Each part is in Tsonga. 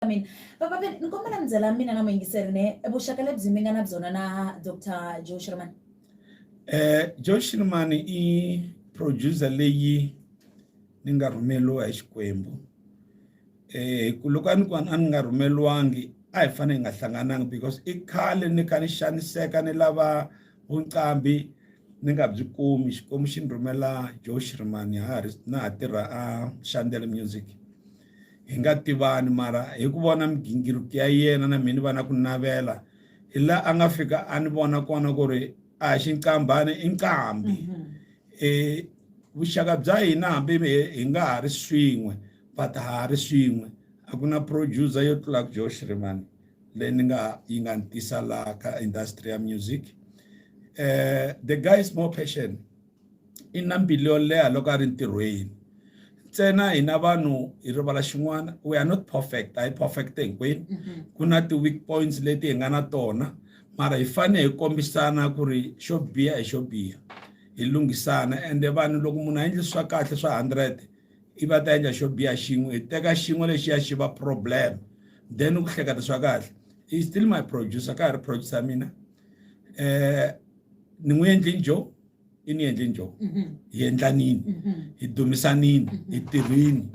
mina. Papa Benny, ni kombela mi byela mina na muyingiseri ne vuxaka lebyi mi nga na byona na Dr Joe Shirimani. Joe Shirimani i producer leyi ni nga rhumeliwa hi Xikwembu. Hi ku loko a ni ku a ni nga rhumeliwangi a hi fanele hi nga hlangananga, because i khale ni kha ni xaniseka ni lava vunqambi ni nga byi kumi. Xikwembu xi ni rhumela Joe Shirimani ha ha ri na ha tirha a Shandel Music, hi nga tivani, mara hi ku vona migingiriko ya yena na mina ni va na ku navela, hi la a nga fika a ni vona kona ku ri a hi xinqambani, i nqambi. Vuxaka bya hina, hambi hi nga ha ri swin'we, but ha ha ri swin'we. A ku na producer yo tlula Joe Shirimani leyi ni nga yi nga ni tisa laha ka industry ya music. The guy is more patient, i na mbilu yo leha loko a ri ntirhweni. Ntsena hina vanhu hi rivala xin'wana, we are not perfect, a hi perfect hinkwenu. Ku na ti-weak points leti hi nga na tona, mara hi fanele hi kombisana ku ri xo biha hi xo biha, hi lunghisana. Ende vanhu, loko munhu a endli swa kahle swa 100, i va ta endla xo biha xin'we, hi teka xin'we lexiya xi va problem, then ku hleketa swa kahle. He still my producer, ka ha ri producer mina. Ni n'wi endli Joe, i ni endli Joe. Hi endlanini, hi dumisanini, hi tirhini.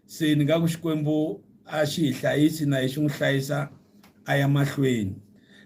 Se ni nga ku Xikwembu a xi hi hlayisi na hi xi n'wi hlayisa a ya mahlweni.